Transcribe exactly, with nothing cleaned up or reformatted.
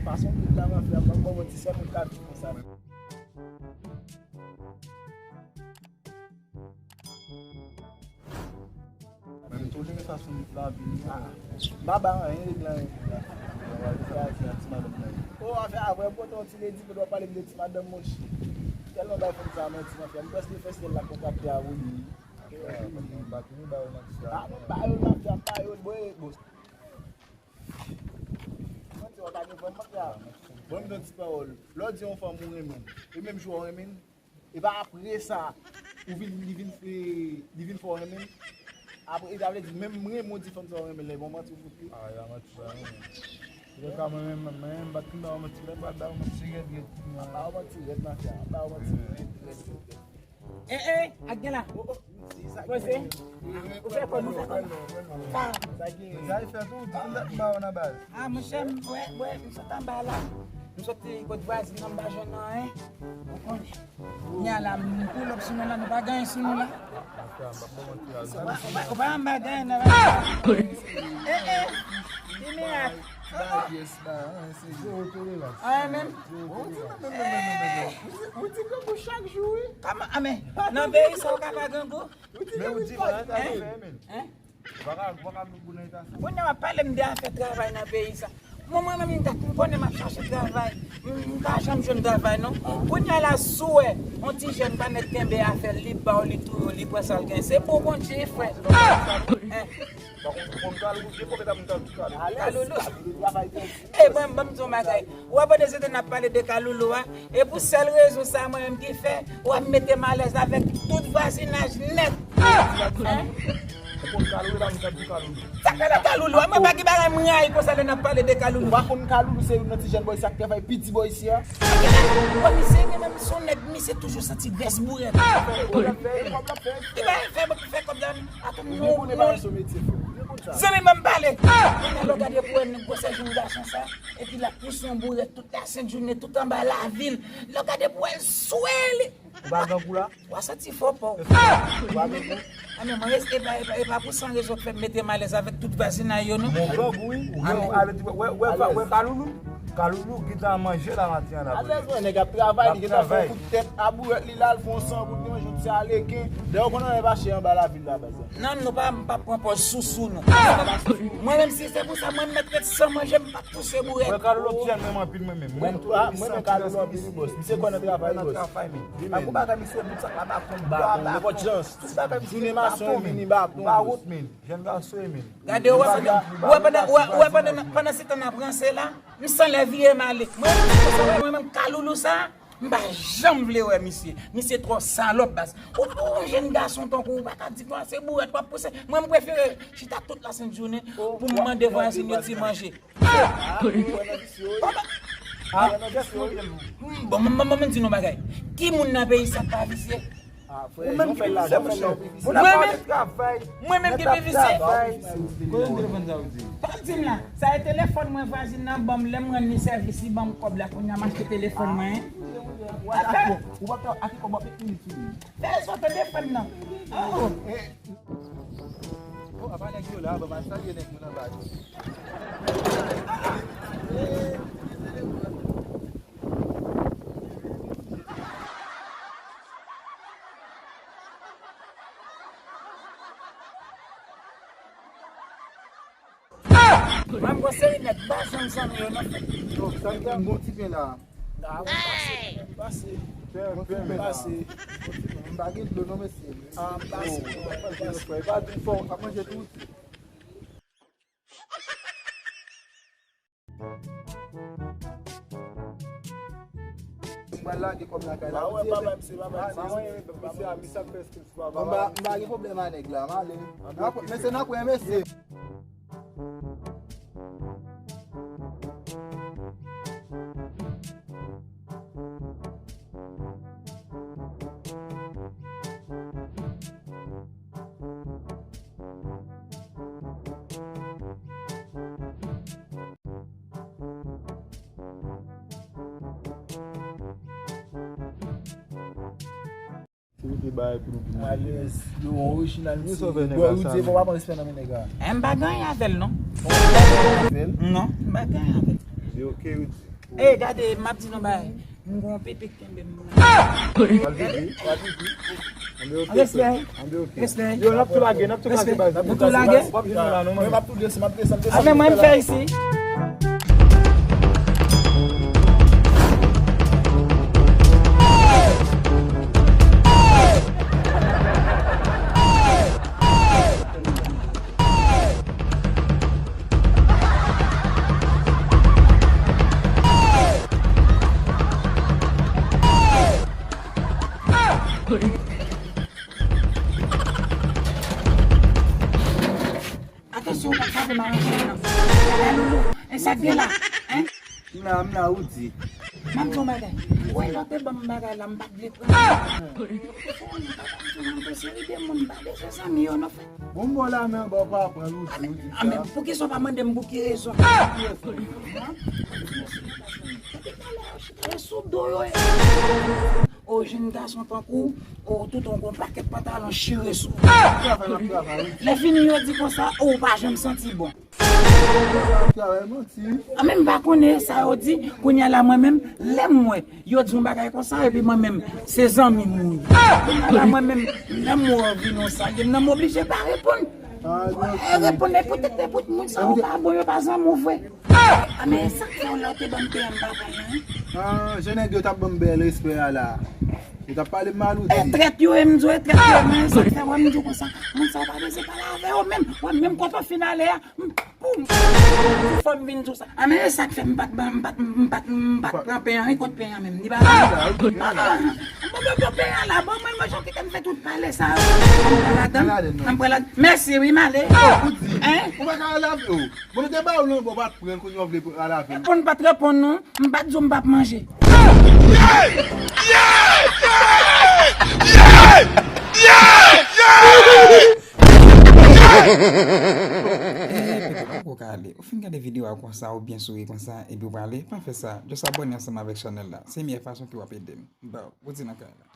Fason m la, mafya, m pa bon, mwen di sèl moun k ap viv konsa. Menm tolere fason m la vini a. M pa bay anyen, regle anyen pou la. Sa, sa, ti madanm nan. O, afè a vrè, pote yon ti ledi, pou w pale m de ti madanm, monchè. Tèlman bay fanm sa manti, mafya. M prèske fè syèl la kontakte a, wi. M pa tini ba yo manti sa. A, m ba yo, mafya, m ba yo, bwe, bon. Mwen di w pa gen vrè mafya. Bon, m di yon ti pawòl. Lè w di yon fanm ou renmen l, e menm jou w renmen l, e pa apre sa, ou vin, li vin, li vin fè w renmen l. Apre, e ta vle di, menm renmen w di fanm sa w renmen l, e bon manti ou fout li. A, ya manti sa, wi. Se ka mwen menm, mwen menm, m pa t konn ba w manti, lè m pral ba w manti rèd, rèd, wi. M ba w manti rèd, mafya. M ba w manti rèd, rèd, rèd, rèd. Eh, eh, ak gen la. Poze. Ou fè kò, nou fè kò. Sa. Sa e fè tou, di m dat m ba w nan baz. A, monchè, m, wè, wè, m sot anba la. M soti kot vwazin nan, m pa jwenn anyen. Ou konnen. Nya la, m pull up sou nou la, nou pa gen anyen sou nou la. Ou pa, ou pa, ou pa anba gen anyen nan. Eh, eh, di mirak. Ba pyès, ba, an, se zero tolerans. An, menm. Ou di, non, non, non, non, non, non. Ou di, ou di grangou chak jou, wi. Kòman, a, men, nan peyi sa, ou ka pa grangou? Men ou di, pa nan eta sa, men. Hein? Ou pa ka, ou pa ka met gou nan eta sa. Kounye a, w ap pale m de afè travay nan peyi sa. Mwen, mwen menm, m ta, m konnen m ap chache travay. M, m pa janm jwenn travay, non. Kounye a la, si w wè, yon ti jèn pa mèt kenbe afè l, li ba w, li touye w, li pran sa l gen. Se pou Bondye, frè. Hein? Pa konn, konn Kaloulou, gen pwofèt ap konn Kaloulou. Kaloulou. E ban, ban m di w yon bagay. Ou wè pandan se tan n ap pale de Kaloulou a, e pou sèl rezon sa mwen menm ki fè, w ap mete m alèz avèk tout vwazinaj nèt. Hein? Ou konn Kaloulou, pa m ka di Kaloulou. Sa k rele Kaloulou a? Mwen pa gen bagay m rayi konsa lè n ap pale de Kaloulou. Ou pa konn Kaloulou, se youn nan ti jèn bòy sa k travay pi di bò isi a. Wè misye gen menm son nèg, misye toujou santi grès bourèt. Li pa fè, fè kòb la. Atann, non, non. Zanmi, ban m pale. Kounye a lè w gade pou wè gwosè jèn gason sa, epi l ap pouse yon bourèt tout lasent jounen, tout anba lavil. Lè w gade pou wè l swe li. Ou pa grangou la? W a santi fò pa w. Ou pa grangou? A, men mwen, e pa, e pa, e pa pou san rezon k fè m mete m alèz avèk tout vwazinay yo, non. Mon grangou, wi. Ou grangou, ale, wè, wè, wè, wè Kaloulou. Kaloulou gentan manje la maten an la. Alèz, mwen, nèg ap travay, li gentan fè yon kout tèt a bourèt li la, l fè yon san goud manje, yon ti aleken. Dayè, ou konnen anyen pa chè anba lavil la, baz. Non, nou pa, m p ap pran pòz sousou, non. Mwen menm, si se pou sa, mwen m mèt ret san manje, m p ap pouse bourèt. Mwen, Kaloulou, ti jèn, mwen, m anpil, mwen menm. Mwen, mwen, Kaloulou, anpil, wi, bòs. Misye kwè nan travay, wi, bòs. Nan travay, men. Ak yon bagay, misye, bout sa, pa baton, pa baton. Nenpòt jan. Tout bagay, misye, baton, men. Ba wot, men. Jèn gason, men. Gade, ou wè pandan, ou wè pandan, ou wè pandan, pandan se tan n ap ranse la, m sanlè vire m ale. Mwen, mwen, mwen, mwen, Kaloulou sa, m pa janm vle wè misye. Misye twò salòp, baz. Ou, ou, yon jèn gason tankou ou, ou pa ka di konsa, se bourèt w ap pouse. Mwen, m prefere chita tout lasent jounen pou m mande vwazin yo ti manje. Ah, ou wè nan visye, wi. Ah, kiyès ki montre l? Hmm, bon, m, m, m, m di nou bagay. Ki moun nan peyi sa k pa visye? Ah, frè, jan w fè l la, jan w fè l la, w pi visye. Mwen menm, mwen menm ki pi visye. Kote m telefòn sa ou di? Pa di m la. Sa e telefòn mwen vwazin nan ban m lè m rann li sèvis, li ban m kòb la, kounye a m achte telefòn mwen. Ou pa fè, ou pa fè, a ki kòb w ap met minit sou li? Fè sòt telefòn nan. Oh. Oh, apa nèg yo la, ban m al salye nèg yo nan baz. Mwen, m gon seri nèg pa janm zanmi yo non. Yo, sa ki gen bon ti pen la. Ah, mwen pase, mwen pase. Pen, pen, pen la. Pase. M pa gen dlo non, mesye. Ah, m pase. Oh, m pase. Frè, pa di fò, w ap manje tou. M pral lage kòb lakay la. Ba wè, papa, misye, papa, misye. Misye a, misye ap fè excuse, papa. M pa, m pa gen pwoblèm a nèg la, m ale. Men se nan kwen, mesye. Se rete bay pou nou vin manje. Alèz, yo, orijinal, misye. Bò, ou di, fò w pa pran respè nan men nèg la. Eh, m pa gen anyen avè l, non. Ou pa gen anyen avè l? Non, m pa gen anyen avè l. Li oke, Rudy. Ey, gade, m ap di nou bagay. M gon pipi k kenbe m. Pral pipi, pral pipi. Anbe oke, frè. Anbe oke. Respè. Yo, n ap tou lage, n ap tou kraze baz la. Nou tou lage? W ap vin la, non, mwen. M ap tou desann, m ap desann, desann. Amen, mwen, m fè isi. Atansyon, ou pa t ka fè m aranjman nan. Gade loulou, e sa k gen la, en? M la, m la, ou di. M ap di yon bagay. Ou wè lè w te ban m bagay la, m pa t vle pran. Fò w pa t ap di yon seri de moun, m pa bezwen zanmi yo non, frè. Bon, m ba w lamen anba, ou pa pran l, ou di, ou di sa. A, men poukisa w pa mande m pou ki rezon? Depi talè a yo chita yo sou do yo. O, jenn gason tankou w, o, tout yon gon pakèt pantalon chire sou ou. Travay, m ap travay, wi. Lè fini yo di konsa, o, ou pa janm santi bon. Travay, manti. A, men m pa konnen sa yo di, kounye a la mwen menm, lè m wè yo di yon bagay konsa, epi mwen menm, se zanmi m ou ye. Kounye a la mwen menm, lè m wè w vin yon salye m nan, m oblije pa reponn. E reponn, men poutèt, men poutèt moun sa yo pa bon, yo pa zanmi w vre. A, men sa k fè w lè w te ban m peye m pa pran, en? A, jan nèg yo t ap ban m bèl respè a la. Yo t ap pale m mal, ou di. E trèt yo ye, m di w, e trèt yo ye, men sa k fè w wè m di w konsa. Moun sa yo pa bezwen pale avè yo menm. Wè menm kote w fin ale a, m, pou m, pou fò m vin di w sa. A, men e sa k fè m pa t ban, m pa t, m pa t, m pa t pran pen an, e kot pen an menm? Li pa la. A, a, a. Bon, bon, bon, pen an la, bon, mwen, mwen, jan w kite m fè tout pale sa yo. Ann pran ladan, ann pran ladan. Mèsi, wi, m ale. Ou di, en? Ou pa ka al avè yo. Bon, nou te ba w lanbò, w pa t pran l, kounye a w vle al avè l. Reponn, m pa t reponn, non. M pa t di w m p ap manje. Eh, pitit, ou ka ale. Ou fin gade videyo a konsa, ou byen souri konsa, epi w prale, pa fè sa. Just abòne ansanm avèk chanèl la. Se meyè fason ke w ap ede m. Bon, ou di nan kay la.